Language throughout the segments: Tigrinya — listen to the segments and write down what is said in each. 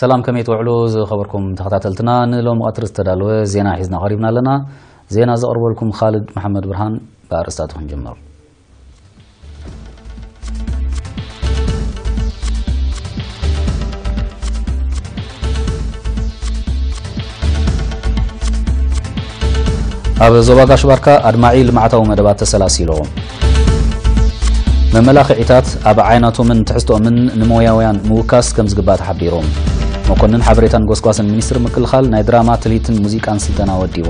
ሰላም፣ ከመይ ትውዕሉ ዝኸበርኩም ተኸታተልትና? ንሎሚ ቀትሪ ዝተዳለወ ዜና ሒዝና ቀሪብና ኣለና። ዜና ዘቕርበልኩም ካልድ መሓመድ ብርሃን። ብኣርእስታቱ ክንጅምር። ኣብ ዞባ ጋሽ ባርካ ኣድማዒ ልምዓታዊ መደባት ተሰላሲሉ። መመላኽዒታት ኣብ ዓይነቶምን ትሕዝቶኦምን ንሞያውያን ምውካስ ከም ዝግባእ ተሓቢሩ። መኮንን ሓበሬታን ጎስጓስን ሚኒስትሪ ምክልኻል ናይ ድራማ፣ ትልሂትን ሙዚቃን ስልጠና ወዲቡ።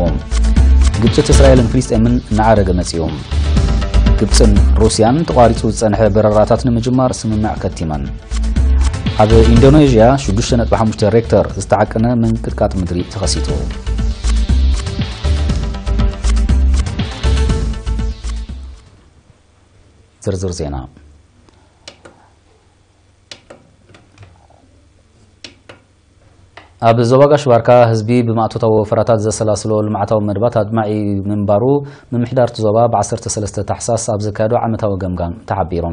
ግጭት እስራኤልን ፍልስጤምን እናዓረገ መጺኡ። ግብጽን ሩስያን ተቋሪጹ ዝጸንሐ በረራታት ንምጅማር ስምምዕ ከቲመን። ኣብ ኢንዶኔዥያ ሽዱሽተ ነጥቢ ሓሙሽተ ሬክተር ዝተዓቀነ ምንቅጥቃጥ ምድሪ ተኸሲቱ። ዝርዝር ዜና። ኣብ ዞባ ጋሽ ባርካ ህዝቢ ብማእቶታዊ ወፈራታት ዘሰላስሎ ልምዓታዊ መደባት ኣድማዒ ምንባሩ ምምሕዳር እቲ ዞባ ብ ዓሰርተ ሰለስተ ታሕሳስ ኣብ ዘካየዶ ዓመታዊ ገምጋም ተሓቢሩ።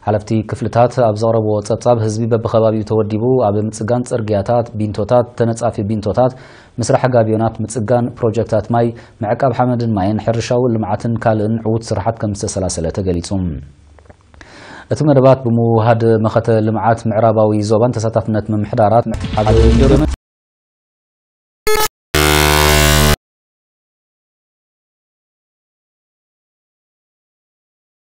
ሓለፍቲ ክፍልታት ኣብ ዘቕረብዎ ጸብጻብ፣ ህዝቢ በብኸባቢኡ ተወዲቡ ኣብ ምጽጋን ጽርግያታት፣ ቢንቶታት፣ ተነጻፊ ቢንቶታት፣ ምስራሕ ጋብዮናት፣ ምጽጋን ፕሮጀክታት ማይ፣ ምዕቃብ ሓመድን ማይን፣ ሕርሻዊ ልምዓትን ካልእን ዕዉት ስራሓት ከም ዝተሰላሰለ ተገሊጹ። እቲ መደባት ብምውህሃድ መኸተ ልምዓት ምዕራባዊ ዞባን ተሳታፍነት ምምሕዳራት ኣብ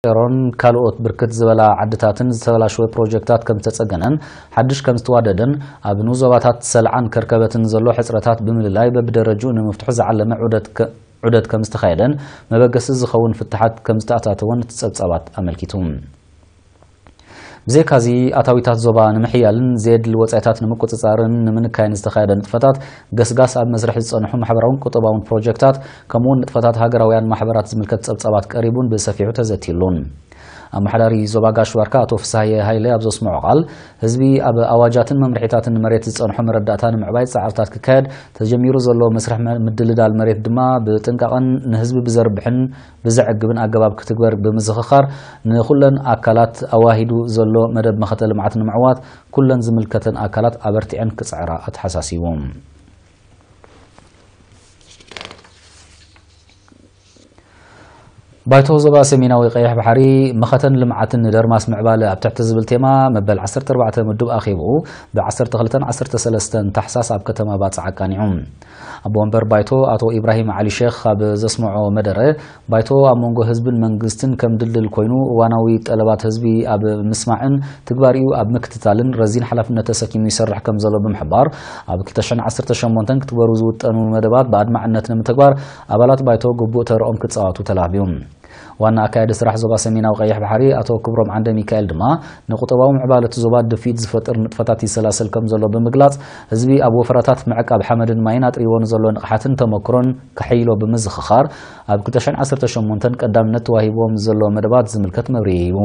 ሮን ካልኦት ብርክት ዝበላ ዓድታትን ዝተበላሸወ ፕሮጀክታት ከም ዝተጸገነን ሓድሽ ከም ዝተዋደደን ኣብ ንዞባታት ሰልዓን ከርከበትን ዘሎ ሕጽረታት ብምልላይ በብደረጅኡ ንምፍትሑ ዝዓለመ ዑደት ከ- ዑደት ከም ዝተኻየደን መበገሲ ዝኸውን ፍትሓት ከም ዝተኣታተወን እቲ ጸብጻባት ኣመልኪቱ። ብዘይካዚ ኣታዊታት ዞባ ንምሕያልን ዘየድሊ ወጻኢታት ንምቁጽጻርን ንምንካይን ዝተኻየደ ንጥፈታት፣ ገስጋስ ኣብ መስርሕ ዝጸንሑ ማሕበራውን ቁጠባውን ፕሮጀክታት፣ ከምኡውን ንጥፈታት ሃገራውያን ማሕበራት ዝምልከት ጸብጻባት ቀሪቡን ብሰፊሑ ተዘትዩሉን። ኣመሓዳሪ ዞባ ጋሽ ባርካ ኣቶ ፍስሃየ ሃይለ ኣብ ዘስምዖ ቃል፣ ህዝቢ ኣብ ኣዋጃትን መምርሒታትን ንመሬት ዝጸንሖ መረዳእታ ንምዕባይ ጻዕርታት ክካየድ ተጀሚሩ ዘሎ መስርሕ መ- ምድልዳል መሬት ድማ ብጥንቃቐን ንህዝቢ ብዘርብሕን ብዘዕግብን ኣገባብ ክትግበር ብምዝኽኻር፣ ንኹለን ኣካላት ኣዋሂዱ ዘሎ መደብ መኸተ ልምዓት ንምዕዋት ኩለን ዝምልከተን ኣካላት ኣበርቲዐን ክጽዕራ ኣተሓሳሲቡ። ባይቶ ዞባ ሰሜናዊ ቀይሕ ባሕሪ መኸተን ልምዓትን ንደርማስ ምዕባለ ኣብ ትሕቲ ዝብል ቴማ መበል ዓሰርተ ኣርባዕተ ምዱብ ኣኺቡ ብ ዓሰርተ ክልተን ዓሰርተ ሰለስተን ታሕሳስ ኣብ ከተማ ባጽዕ ኣቃኒዑ። ኣቦ ወንበር ባይቶ ኣቶ ኢብራሂም ዓሊ ሼኽ ኣብ ዘስምዖ መደረ፣ ባይቶ ኣብ መንጎ ህዝብን መንግስትን ከም ድልድል ኮይኑ እዋናዊ ጠለባት ህዝቢ ኣብ ምስማዕን ትግባሪኡ ኣብ ምክትታልን ረዚን ሓላፍነት ተሰኪሙ ይሰርሕ ከም ዘሎ ብምሕባር፣ ኣብ ክልተ ሽሕን ዓሰርተ ሸሞንተን ክትግበሩ ዝውጠኑ መደባት ብኣድማዕነት ንምትግባር ኣባላት ባይቶ ግቡእ ተርኦም ክጻወቱ ተላቢዩ። ዋና ኣካያዲ ስራሕ ዞባ ሰሜናዊ ቀይሕ ባሕሪ ኣቶ ክብሮም ዓንደ ሚካኤል ድማ ንቁጠባዊ ምዕባለ እቲ ዞባ ድፍኢት ዝፈጥር ንጥፈታት ይሰላሰል ከም ዘሎ ብምግላጽ፣ ህዝቢ ኣብ ወፈራታት ምዕቃብ ሓመድን ማይን ኣጥሪዎ ንዘሎ ንቕሓትን ተመክሮን ከሐይሎ ብምዝኽኻር፣ ኣብ ክልተ ሽሕን ዓሰርተ ሸሞንተን ቀዳምነት ተዋሂብዎም ዘሎ መደባት ዝምልከት መብርሂ ሂቡ።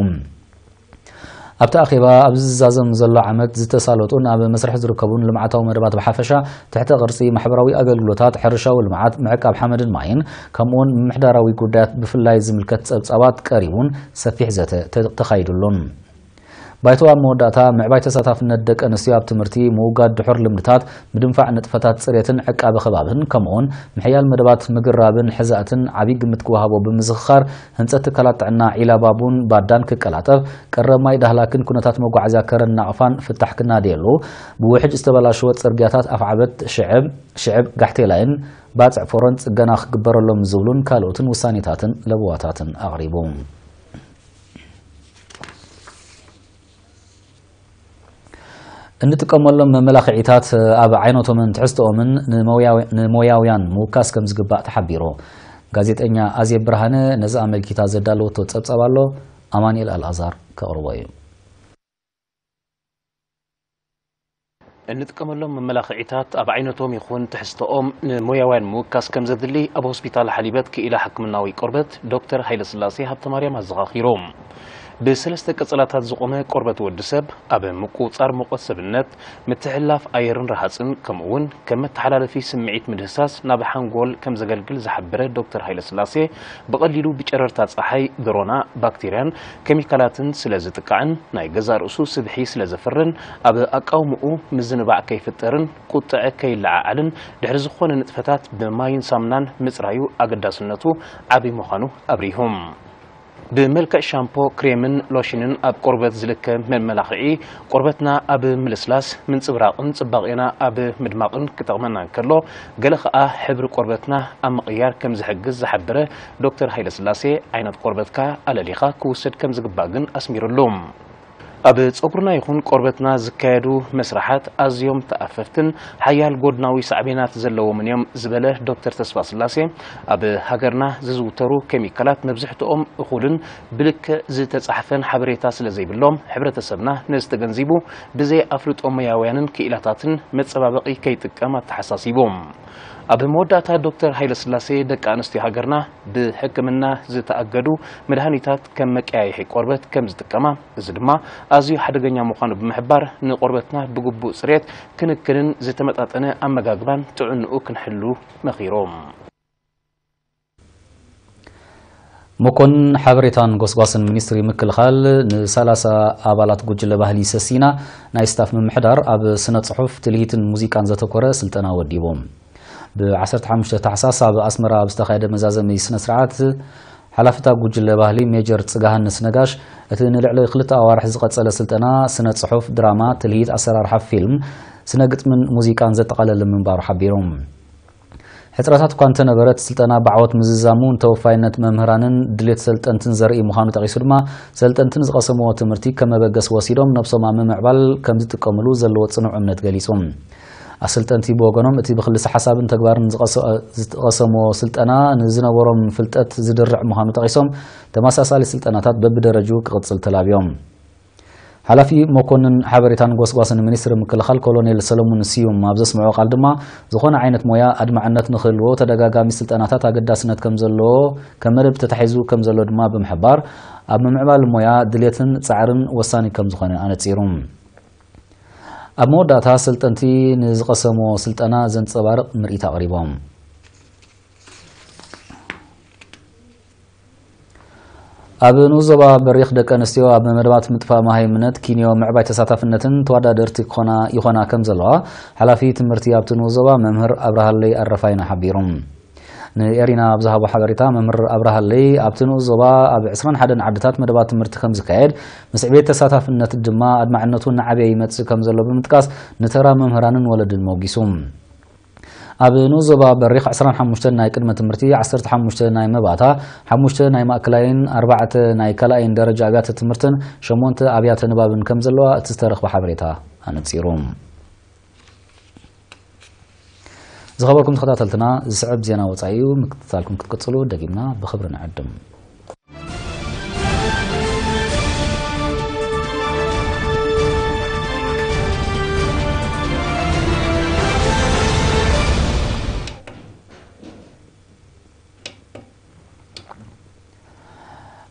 ኣብቲ ኣኼባ ኣብዚ ዝዛዘም ዘሎ ዓመት ዝተሳለጡን ኣብ መስርሕ ዝርከቡን ልምዓታዊ መደባት ብሓፈሻ፣ ትሕተ ቅርጺ፣ ማሕበራዊ ኣገልግሎታት፣ ሕርሻዊ ልምዓት፣ ምዕቃብ ሓመድን ማይን፣ ከምኡውን ምምሕዳራዊ ጉዳያት ብፍላይ ዝምልከት ጸብጻባት ቀሪቡን ሰፊሕ ዘተ ተ- ተኻይዱሉን። ባይቶ ኣብ መወዳእታ፣ ምዕባይ ተሳታፍነት ደቂ ኣንስትዮ ኣብ ትምህርቲ፣ ምውጋድ ድሑር ልምድታት፣ ምድንፋዕ ንጥፈታት ጽሬትን ዕቃበ ከባብን፣ ከምኡውን ምሕያል መደባት ምግራብን ሕዛእትን ዓቢ ግምት ክወሃቦ ብምዝኽኻር፣ ህንጸት ትካላት ጥዕና ዒላ ባቡን ባዳን ክቀላጠፍ፣ ቀረብ ማይ ዳህላክን ኩነታት መጓዓዝያ ከረን ናቕፋን ፍታሕ ክናደየሉ፣ ብውሕጅ ዝተበላሸወ ጽርግያታት ኣፍዓበት ሽዕብ፣ ሽዕብ ጋሕቴላይን ባጽዕ ፎሮን ጽገና ክግበረሎም ዝብሉን ካልኦትን ውሳኔታትን ለበዋታትን ኣቕሪቡ። እንጥቀመሎም መመላኽዒታት ኣብ ዓይነቶምን ትሕዝቶኦምን ንሞያው- ንሞያውያን ምውካስ ከም ዝግባእ ተሓቢሩ። ጋዜጠኛ ኣዜብ ብርሃነ ነዚ ኣመልኪታ ዘዳለወቶ ጸብጻብ ኣሎ፣ ኣማኑኤል ኣልኣዛር ከቕርቦ እዩ። እንጥቀመሎም መመላኽዒታት ኣብ ዓይነቶም ይኹን ትሕዝቶኦም ንሞያውያን ምውካስ ከም ዘድሊ ኣብ ሆስፒታል ሓሊበት ክኢላ ሕክምናዊ ቆርበት ዶክተር ሃይለስላሴ ሃብተማርያም ኣዘኻኺሩ። ብሰለስተ ቀጸላታት ዝቖመ ቆርበት ወዲ ሰብ ኣብ ምቁጽጻር ሙቐት ሰብነት፣ ምትሕልላፍ ኣየርን ረሃጽን፣ ከምኡ እውን ከም መተሓላለፊ ስምዒት ምድህሳስ ናብ ሓንጎል ከም ዘገልግል ዝሓበረ ዶክተር ሃይለስላሴ፣ ብቐሊሉ ብጨረርታ ጸሓይ፣ ዶሮና፣ ባክቴርያን ኬሚካላትን ስለ ዝጥቃዕን ናይ ገዛእ ርእሱ ስብሒ ስለ ዘፍርን፣ ኣብ ኣቃውምኡ ምዝንባዕ ከይፍጠርን ቁጥዐ ከይለዓዓልን ድሕሪ ዝኾነ ንጥፈታት ብማይን ሳሙናን ምጽራዩ ኣገዳስነቱ ዓቢ ምዃኑ ኣብሪሁ። ብመልክዕ ሻምፖ፣ ክሬምን ሎሽንን ኣብ ቆርበት ዝልከ መመላኽዒ፣ ቆርበትና ኣብ ምልስላስ፣ ምንጽብራቕን ጽባቄና ኣብ ምድማቕን ክጠቕመና እንከሎ፣ ገለ ኸኣ ሕብሪ ቆርበትና ኣብ ምቕያር ከም ዝሕግዝ ዝሓበረ ዶክተር ሃይለስላሴ፣ ዓይነት ቆርበትካ ኣለሊኻ ክውሰድ ከም ዝግባእ ግን ኣስሚሩሉ። ኣብ ጸጉርና ይኹን ቆርበትና ዝካየዱ መስርሓት ኣዝዮም ተኣፈፍትን ሓያል ጎድናዊ ሳዕቤናት ዘለዎምን እዮም ዝበለ ዶክተር ተስፋስላሴ፣ ኣብ ሃገርና ዝዝውተሩ ኬሚካላት መብዝሕትኦም እኹልን ብልክዕ ዝተጻሕፈን ሓበሬታ ስለ ዘይብሎም፣ ሕብረተሰብና ነዚ ተገንዚቡ ብዘይ ኣፍልጦ ሞያውያንን ክኢላታትን መጸባበቒ ከይጥቀም ኣተሓሳሲቡ። ኣብ መወዳእታ ዶክተር ሃይለስላሴ ደቂ ኣንስትዮ ሃገርና ብሕክምና ዝተኣገዱ መድሃኒታት ከም መቀያየሒ ቆርበት ከም ዝጥቀማ፣ እዚ ድማ ኣዝዩ ሓደገኛ ምዃኑ ብምሕባር፣ ንቆርበትና ብግቡእ ጽሬት ክንክንን ዝተመጣጠነ ኣመጋግባን ጥዕንኡ ክንሕሉ መኺሮም። መኮንን ሓበሬታን ጎስጓስን ሚኒስትሪ ምክልኻል ን30 ኣባላት ጉጅለ ባህሊ ሰሲና ናይ ስታፍ ምምሕዳር ኣብ ስነ ጽሑፍ፣ ትልሂትን ሙዚቃን ዘተኮረ ስልጠና ወዲቦም። ብ15 ታሕሳስ ኣብ ኣስመራ ኣብ ዝተኻየደ መዛዘሚ ስነ ስርዓት፣ ሓላፊታ ጉጅለ ባህሊ ሜጀር ጽጋሃንስ ነጋሽ፣ እቲ ንልዕሊ ክልተ ኣዋርሕ ዝቐጸለ ስልጠና ስነ ጽሑፍ፣ ድራማ፣ ትልሂት፣ ኣሰራርሓ ፊልም፣ ስነ ግጥምን ሙዚቃን ዘጠቓለለ ምንባሩ ሓቢሮም። ሕጽረታት እኳ እንተነበረ፣ እቲ ስልጠና ብዓወት ምዝዛሙ ንተወፋይነት መምህራንን ድሌት ሰልጠንትን ዘርኢ ምዃኑ ጠቒሱ ድማ፣ ሰልጠንቲ ንዝቐሰምዎ ትምህርቲ ከም መበገሲ ወሲዶም ነብሶም ኣብ ምምዕባል ከም ዝጥቀምሉ ዘለዎ ጽኑዕ እምነት ገሊጹ። ኣሰልጠንቲ ብወገኖም፣ እቲ ብክልሰ ሓሳብን ተግባርን ዝቐሰ-፣ ዝቐሰምዎ ስልጠና ንዝነበሮም ፍልጠት ዝድርዕ ምዃኑ ጠቒሶም፣ ተመሳሳሊ ስልጠናታት በብደረጅኡ ክቕጽል ተላብዮም። ሓላፊ መኮንን ሓበሬታን ጎስጓስን ሚኒስትሪ ምክልኻል ኮሎኔል ሰለሙን ስዩም ኣብ ዘስምዖ ቃል ድማ፣ ዝኾነ ዓይነት ሞያ ኣድማዕነት ንክህልዎ ተደጋጋሚ ስልጠናታት ኣገዳስነት ከም ዘለዎ፣ ከም መደብ ተታሒዙ ከም ዘሎ ድማ ብምሕባር፣ ኣብ ምምዕባል ሞያ ድሌትን ጻዕርን ወሳኒ ከም ዝኾነ ኣነጺሩ። ኣብ መወዳእታ፣ ሰልጠንቲ ንዝቐሰምዎ ስልጠና ዘንጸባርቕ ምርኢት ኣቕሪቦም። ኣብ ንኡስ ዞባ በሪኽ፣ ደቂ ኣንስትዮ ኣብ መደባት ምጥፋእ መሃይምነት፣ ኪንዮ፣ ምዕባይ ተሳታፍነትን ተወዳደርቲ ክኾና ይኾና ከም ዘለዋ፣ ሓላፊ ትምህርቲ ኣብቲ ንኡስ ዞባ መምህር ኣብርሃለይ ኣረፋይነ ሓቢሩ። ንኤሪና ኣብ ዝሃቦ ሓበሬታ፣ መምህር ኣብርሃለይ፣ ኣብቲ ንኡስ ዞባ ኣብ ዕስራን ሓደን ዓድታት መደባት ትምህርቲ ከም ዝካየድ፣ ምስ ዕቤት ተሳታፍነት ድማ ኣድማዕነቱ እናዓበየ ይመጽእ ከም ዘሎ ብምጥቃስ፣ ንተራ መምህራንን ወለድን ሞጊሱ። ኣብ ንኡስ ዞባ በሪኽ፣ ዕስራን ሓሙሽተን ናይ ቅድመ ትምህርቲ፣ ዓሰርተ ሓሙሽተ ናይ መባእታ፣ ሓሙሽተ ናይ ማእከላይን ኣርባዕተ ናይ ካልኣይን ደረጃ ኣብያተ ትምህርትን ሸሞንተ ኣብያተ ንባብን ከም ዘለዋ እቲ ዝተረኽበ ሓበሬታ ኣነጺሩ። ዝኸበርኩም ተኸታተልትና፣ ዝስዕብ ዜና ወጻኢ እዩ። ምክትታልኩም ክትቅጽሉ ደጊምና ብኽብሪ ንዕድም።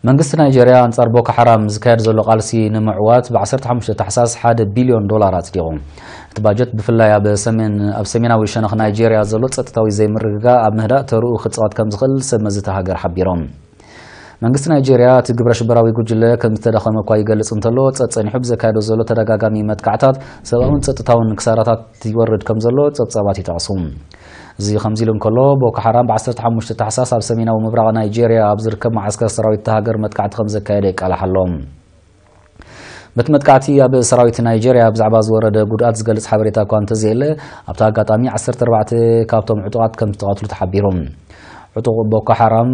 መንግስቲ ናይጄርያ ኣንጻር ቦኮ ሓራም ዝካየድ ዘሎ ቃልሲ ንምዕዋት ብ15 ታሕሳስ ሓደ ቢልዮን ዶላር ኣጽዲቑ። እቲ ባጀት ብፍላይ ኣብ ሰሜን፣ ኣብ ሰሜናዊ ሸነኽ ናይጄርያ ዘሎ ጸጥታዊ ዘይምርግጋእ ኣብ ምህዳእ ተርኡ ክጻወት ከም ዝኽእል ሰብ መዚ እታ ሃገር ሓቢሮም። መንግስቲ ናይጄርያ እቲ ግብረ ሽበራዊ ጉጅለ ከም ዝተዳኸመ እኳ ይገልጽ እንተሎ፣ ጸጸኒሑ ብዘካየዶ ዘሎ ተደጋጋሚ መጥቃዕታት ሰብኣውን ጸጥታውን ክሳራታት ይወርድ ከም ዘሎ ጸብጻባት ይጠቕሱ። እዚ ከምዚ ኢሉ እንከሎ፣ ቦኮ ሓራም ብ15 ታሕሳስ ኣብ ሰሜናዊ ምብራቕ ናይጄርያ ኣብ ዝርከብ መዓስከር ሰራዊት እታ ሃገር መጥቃዕቲ ከም ዘካየደ ይቃላሕ ኣሎ። በቲ መጥቃዕቲ ኣብ ሰራዊት ናይጄርያ ብዛዕባ ዝወረደ ጉድኣት ዝገልጽ ሓበሬታ እኳ እንተዘየለ፣ ኣብቲ ኣጋጣሚ ዓሰርተ ኣርባዕተ ካብቶም ዕጡቓት ከም ዝተቐትሉ ተሓቢሩ። ዕጡቕ ቦኮ ሓራም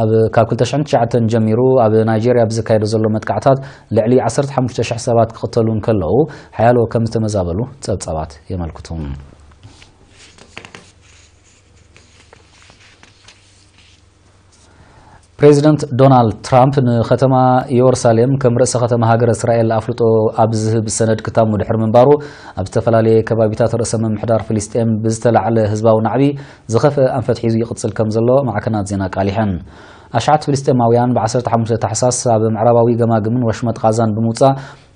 ኣብ፣ ካብ ክልተ ሽሕን ትሽዓተን ጀሚሩ ኣብ ናይጄርያ ብዘካየዶ ዘሎ መጥቃዕታት ልዕሊ ዓሰርተ ሓሙሽተ ሽሕ ሰባት ክቕተሉ እንከለዉ፣ ሓያሎ ከም ዝተመዛበሉ ጸብጻባት የመልክቱ። ፕሬዚደንት ዶናልድ ትራምፕ ንከተማ ኢየሩሳሌም ከም ርእሰ ከተማ ሃገረ እስራኤል ኣፍልጦ ኣብ ዝህብ ሰነድ ክታሙ ድሕሪ ምንባሩ፣ ኣብ ዝተፈላለየ ከባቢታት ርእሰ ምምሕዳር ፍልስጤም ብዝተላዕለ ህዝባዊ ናዕቢ ዝኸፍአ ኣንፈት ሒዙ ይቕጽል ከም ዘሎ ማዕከናት ዜና ኣቃሊሐን። ኣሽዓት ፍልስጤማውያን ብ15 ታሕሳስ ኣብ ምዕራባዊ ገማግምን ወሽመጥ ቃዛን ብምውጻእ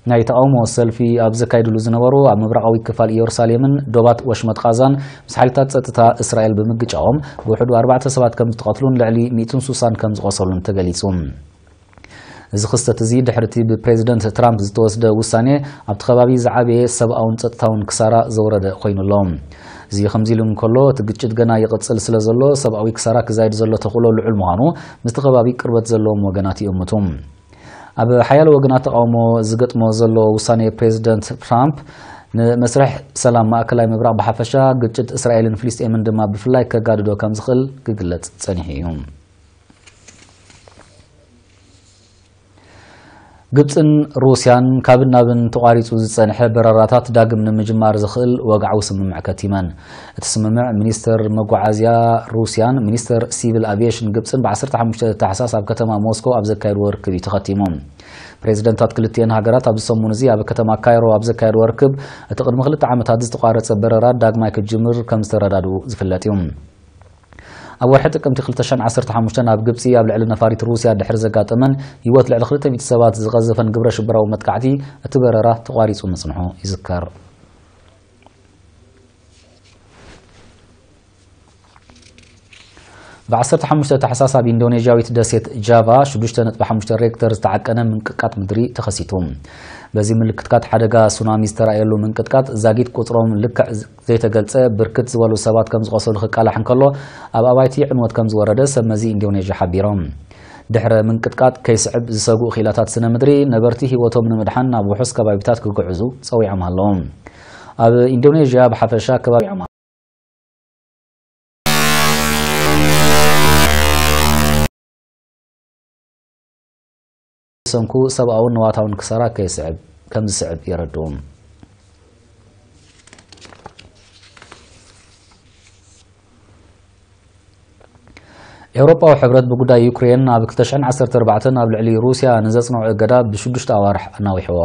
ናይ ተቓውሞ ሰልፊ ኣብ ዘካይድሉ ዝነበሩ፣ ኣብ ምብራቓዊ ክፋል ኢየሩሳሌምን ዶባት ወሽመጥ ቃዛን ምስ ሓይልታት ጸጥታ እስራኤል ብምግጫዎም ብውሕዱ ኣርባዕተ ሰባት ከም ዝተቐትሉን ልዕሊ ሚእትን ስሳን ከም ዝቖሰሉን ተገሊጹ። እዚ ክስተት እዚ ድሕሪ እቲ ብፕሬዚደንት ትራምፕ ዝተወስደ ውሳኔ ኣብቲ ከባቢ ዝዓበየ ሰብኣውን ጸጥታውን ክሳራ ዘውረደ ኮይኑ ኣሎ። እዚ ከምዚ ኢሉ እንከሎ፣ እቲ ግጭት ገና ይቕጽል ስለ ዘሎ፣ ሰብኣዊ ክሳራ ክዛይድ ዘሎ ተኽእሎ ልዑል ምዃኑ ምስቲ ከባቢ ቅርበት ዘለዎም ወገናት ይእምቱ። ኣብ ሓያሎ ወገናት ተቓውሞ ዝገጥሞ ዘሎ ውሳኔ ፕሬዚደንት ትራምፕ ንመስርሕ ሰላም ማእከላይ ምብራቕ ብሓፈሻ፣ ግጭት እስራኤልን ፍልስጤምን ድማ ብፍላይ ከጋድዶ ከም ዝኽእል ክግለጽ ጸኒሑ እዩ። ግብጽን ሩስያን ካብን ናብን ተቋሪጹ ዝጸንሐ በረራታት ዳግም ንምጅማር ዝኽእል ወግዓዊ ስምምዕ ከቲመን። እቲ ስምምዕ ሚኒስተር መጓዓዝያ ሩስያን ሚኒስተር ሲቪል ኣቪየሽን ግብጽን ብ15 ታሕሳስ ኣብ ከተማ ሞስኮ ኣብ ዘካየድዎ ርክብ እዩ ተኸቲሙ። ፕሬዚደንታት ክልቲኤን ሃገራት ኣብዚ ሰሙን እዚ ኣብ ከተማ ካይሮ ኣብ ዘካየድዎ ርክብ፣ እቲ ቅድሚ ክልተ ዓመታት ዝተቋረጸ በረራ ዳግማይ ክጅምር ከም ዝተረዳድኡ ዝፍለጥ እዩ። ኣብ ወርሒ ጥቅምቲ ክልተ ሽሕን ዓሰርተ ሓሙሽተን ኣብ ግብጺ ኣብ ልዕሊ ነፋሪት ሩስያ ድሕሪ ዘጋጠመን ህይወት ልዕሊ ክልተ ሚእቲ ሰባት ዝቐዘፈን ግብረ ሽበራዊ መጥቃዕቲ፣ እቲ በረራ ተቋሪጹ ምጽንሑ ይዝከር። ብ15 ታሕሳስ ኣብ ኢንዶኔዥያዊት ደሴት ጃቫ ሽዱሽተ ነጥቢ ሓሙሽተ ሬክተር ዝተዓቀነ ምንቅጥቃጥ ምድሪ ተኸሲቱ። በዚ ምልክትካት ሓደጋ ሱናሚ ዝተራእየሉ ምንቅጥቃጥ፣ ዛጊት ቁጽሮም ልክዕ ዘይተገልጸ ብርክት ዝበሉ ሰባት ከም ዝቖሰሉ ክቃላሕ እንከሎ፣ ኣብ ኣባይቲ ዕንወት ከም ዝወረደ ሰብ መዚ ኢንዶኔዥያ ሓቢሮም። ድሕረ ምንቅጥቃጥ ከይስዕብ ዝሰግኡ ክኢላታት ስነ ምድሪ፣ ነበርቲ ህይወቶም ንምድሓን ናብ ውሑስ ከባቢታት ክግዕዙ ጸዊዖም ኣለዉ። ኣብ ኢንዶኔዥያ ብሓፈሻ ከባቢ ሰንኩ ሰብኣውን ንዋታውን ክሳራ ከይስዕብ ከም ዝስዕብ የረድኡ። ኤውሮጳዊ ሕብረት ብጉዳይ ዩክሬን ኣብ ክልተ ሽሕን ዓሰርተ ኣርባዕተን ኣብ ልዕሊ ሩስያ ንዘጽንዖ እገዳ ብሽዱሽተ ኣዋርሕ ኣናዊሕዎ።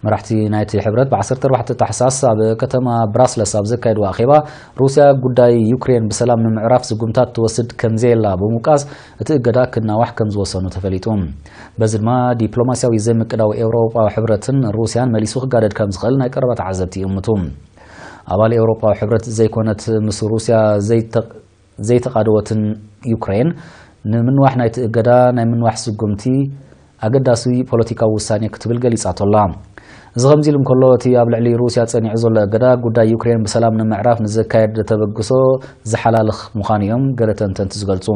መራሕቲ ናይቲ ሕብረት ብ14 ታሕሳስ ኣብ ከተማ ብራስለስ ኣብ ዘካየድዎ ኣኼባ፣ ሩስያ ጉዳይ ዩክሬን ብሰላም ንምዕራፍ ስጉምታት ትወስድ ከም ዘየላ ብምውቃስ፣ እቲ እገዳ ክናዋሕ ከም ዝወሰኑ ተፈሊጡ። በዚ ድማ ዲፕሎማስያዊ ዘይምቅዳው ኤውሮጳዊ ሕብረትን ሩስያን መሊሱ ክጋደድ ከም ዝኽእል ናይ ቀረባ ተዓዘብቲ ይእምቱ። ኣባል ኤውሮጳዊ ሕብረት ዘይኮነት ምስ ሩስያ ዘይተ-፣ ዘይተቓደወትን ዩክሬን፣ ንምንዋሕ ናይቲ እገዳ ናይ ምንዋሕ ስጉምቲ ኣገዳሲ ፖለቲካዊ ውሳኔ ክትብል ገሊጻቶ ኣላ። እዚ ከምዚ ኢሉ እንከሎ፣ እቲ ኣብ ልዕሊ ሩስያ ጸኒዑ ዘሎ እገዳ፣ ጉዳይ ዩክሬን ብሰላም ንምዕራፍ ንዘካየድ ተበግሶ ዝሓላልኽ ምዃኑ እዮም ገለ ተንተንቲ ዝገልጹ።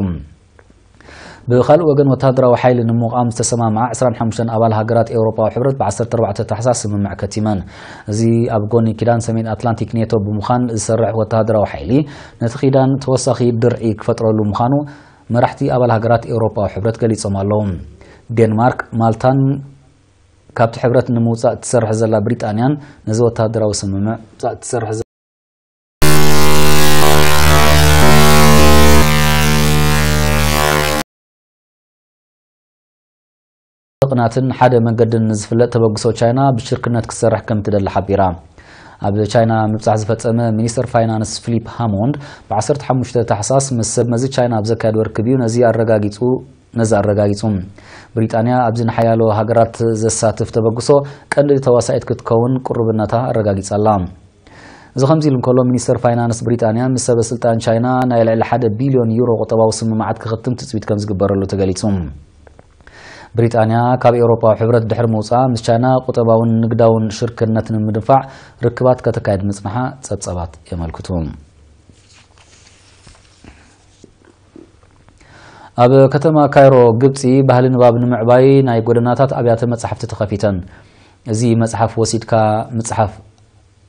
ብኻልእ ወገን፣ ወተሃደራዊ ሓይሊ ንምቋም ዝተሰማምዓ ዕስራን ሓሙሽተን ኣባል ሃገራት ኤውሮጳዊ ሕብረት ብ14 ታሕሳስ ስምምዕ ከቲመን። እዚ ኣብ ጎኒ ኪዳን ሰሜን ኣትላንቲክ ኔቶ ብምዃን ዝሰርሕ ወተሃደራዊ ሓይሊ፣ ነቲ ኪዳን ተወሳኺ ድርዒ ክፈጥረሉ ምዃኑ መራሕቲ ኣባል ሃገራት ኤውሮጳዊ ሕብረት ገሊጾም ኣለዉ። ዴንማርክ፣ ማልታን ካብቲ ሕብረት ንምውጻእ እትሰርሕ ዘላ ብሪጣንያን ነዚ ወተሃደራዊ ስምምዕ ቅናትን ሓደ መንገድን ዝፍለጥ ተበግሶ ቻይና ብሽርክነት ክትሰርሕ ከም ትደሊ ሓቢራ። ኣብ ቻይና ምብጻሕ ዝፈጸመ ሚኒስተር ፋይናንስ ፊሊፕ ሃሞንድ ብ15 ታሕሳስ ምስ ሰብ መዚ ቻይና ኣብ ዘካየድዎ ርክብ እዩ ነዚ ኣረጋጊጹ፣ ነዚ ኣረጋጊጹ። ብሪጣንያ ኣብዚ ንሓያሎ ሃገራት ዘሳትፍ ተበግሶ ቀንዲ ተዋሳኢት ክትከውን ቅሩብነታ ኣረጋጊጻ ኣላ። እዚ ከምዚ ኢሉ እንከሎ፣ ሚኒስተር ፋይናንስ ብሪጣንያ ምስ ሰበ ስልጣን ቻይና ናይ ልዕሊ ሓደ ቢልዮን ዩሮ ቁጠባዊ ስምምዓት ክኽትም ትጽቢት ከም ዝግበረሉ ተገሊጹ። ብሪጣንያ ካብ ኤውሮጳዊ ሕብረት ድሕሪ ምውጻኣ፣ ምስ ቻይና ቁጠባውን ንግዳውን ሽርክነት ንምድንፋዕ ርክባት ከተካይድ ምጽንሓ ጸብጻባት የመልክቱ። ኣብ ከተማ ካይሮ ግብጺ፣ ባህሊ ንባብ ንምዕባይ ናይ ጎደናታት ኣብያተ መጻሕፍቲ ተኸፊተን። እዚ መጽሓፍ ወሲድካ፣ መጽሓፍ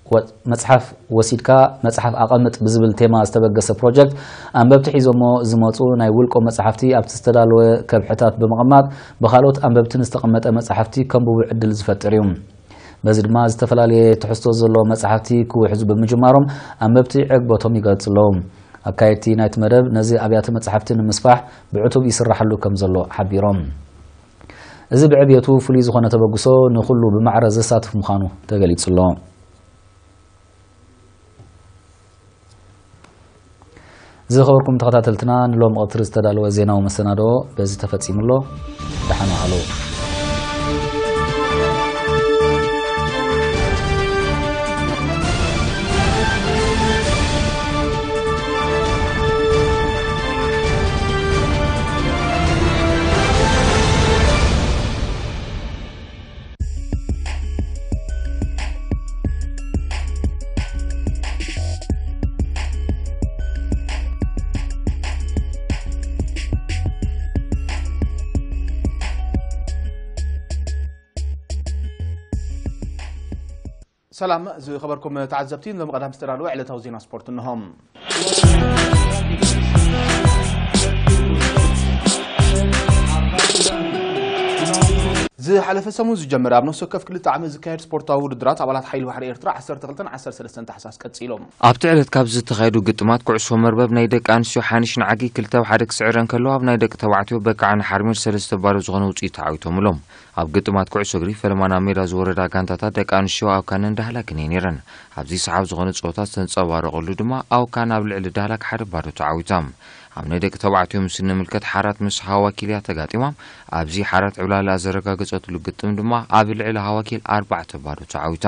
ወ-፣ መጽሓፍ ወሲድካ መጽሓፍ ኣቐምጥ ብዝብል ቴማ ዝተበገሰ ፕሮጀክት፣ ኣንበብቲ ሒዞሞ ዝመጹ ናይ ውልቆ መጽሓፍቲ ኣብቲ ዝተዳለወ ከብሕታት ብምቕማጥ፣ ብኻልኦት ኣንበብቲ ንዝተቐመጠ መጽሓፍቲ ከንብቡ ዕድል ዝፈጥር እዩ። በዚ ድማ ዝተፈላለየ ትሕዝቶ ዘለዎ መጽሓፍቲ ክውሕዙ ብምጅማሮም፣ ኣንበብቲ ዕግበቶም ይገልጹ ኣለዉ። ኣካየድቲ ናይቲ መደብ፣ ነዚ ኣብያተ መጽሓፍቲ ንምስፋሕ ብዕቱብ ይስራሓሉ ከም ዘሎ ሓቢሮም። እዚ ብዕብየቱ ፍሉይ ዝኾነ ተበግሶ፣ ንኹሉ ብማዕረ ዘሳትፍ ምዃኑ ተገሊጹ ኣሎ። ዝኸበርኩም ተኸታተልትና፣ ንሎም ቀትሪ ዝተዳለወ ዜናዊ መሰናዶ በዚ ተፈጺሙ ኣሎ። ደሓን ዋዕሉ። ሰላም ዝኸበርኩም ተዓዘብቲ፣ ንሎም ቀዳም ዝተዳለወ ዕለታዊ ዜና ስፖርት እንሆ። ዝሓለፈ ሰሙን ዝጀመረ ኣብ ነፍሲ ወከፍ ክልተ ዓመት ዝካየድ ስፖርታዊ ውድድራት ኣባላት ሓይሊ ባሕሪ ኤርትራ ዓሰርተ ክልተን ዓሰርተ ሰለስተን ታሕሳስ ቀጺሎም። ኣብቲ ዕለት ካብ ዝተኻየዱ ግጥማት ኩዕሶ መርበብ ናይ ደቂ ኣንስትዮ ሓኒሽ ንዓጊ ክልተ ብ ሓደ ክስዕረን ከሎ፣ ኣብ ናይ ደቂ ተባዕትዮ በቃ ንሓርሚር ሰለስተ ባዶ ዝኾነ ውጽኢት ተዓዊቶምሎም። ኣብ ግጥማት ኩዕሶ እግሪ ፈለማ ናብ ሜዳ ዝወረዳ ጋንታታት ደቂ ኣንስትዮ ኣውካንን ዳህላክን እየን ነይረን። ኣብዚ ሰሓብ ዝኾነ ጸወታ ዝተንጸባረቐሉ ድማ ኣውካን ኣብ ልዕሊ ዳህላክ ሓደ ባዶ ተዓዊታ። ኣብ ናይ ደቂ ተባዕትዮ ምስ እንምልከት ሓራት ምስ ሃዋኪል እያ ተጋጢማ። ኣብዚ ሓራት ዕብላላ ዘረጋገጸትሉ ግጥም ድማ ኣብ ልዕሊ ሃዋኪል ኣርባዕተ ባዶ ተዓዊታ።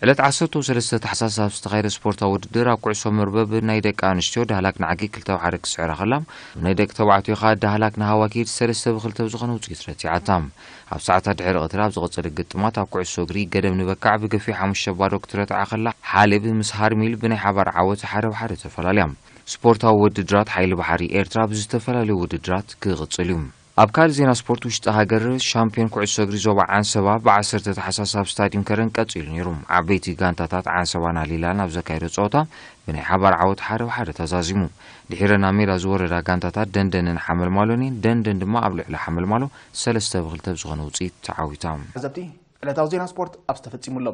ዕለት ዓሰርተ ሰለስተ ታሕሳስ ኣብ ዝተኻየደ ስፖርታዊ ውድድር ኣብ ኩዕሶ መርበብ ናይ ደቂ ኣንስትዮ ዳህላክ ንዓጊ ክልተ ብ ሓደ ክስዕራ ከላ፣ ኣብ ናይ ደቂ ተባዕትዮ ከኣ ዳህላክ ንሃዋኪል ሰለስተ ብ ክልተ ብዝኾነ ውጽኢት ረቲዓታ። ኣብ ሰዓታት ድሕሪ ቀትሪ ኣብ ዝቐጸለ ግጥማት ኣብ ኩዕሶ እግሪ ገደም ንበካዕ ብገፊሕ ሓሙሽተ ባዶ ክትረትዓ ከላ፣ ሓሌብ ምስ ሃርሚል ብናይ ሓባር ዓወት ሓደ ብ ሓደ ተፈላልያ። ስፖርታዊ ውድድራት ሓይሊ ባሕሪ ኤርትራ ብዝተፈላለዩ ውድድራት ክቕጽል እዩ። ኣብ ካልእ ዜና ስፖርት ውሽጢ ሃገር፣ ሻምፒዮን ኩዕሶ እግሪ ዞባ ዓንሰባ ብ ዓሰርተ ታሕሳስ ኣብ ስታዲየም ከረን ቀጺሉ ነይሩ። ዓበይቲ ጋንታታት ዓንሰባን ኣሊላን ኣብ ዘካየዶ ጸወታ ብናይ ሓባር ዓወት ሓደ ብ ሓደ ተዛዚሙ። ድሒረን ኣብ ሜዳ ዝወረዳ ጋንታታት ደንደንን ሓመልማሎን እየን። ደንደን ድማ ኣብ ልዕሊ ሓመልማሎ ሰለስተ ብ ክልተ ብዝኾነ ውጽኢት ተዓዊታ። ተዓዘብቲ፣ ዕለታዊ ዜና ስፖርት ኣብዚ ተፈጺሙ ኣሎ።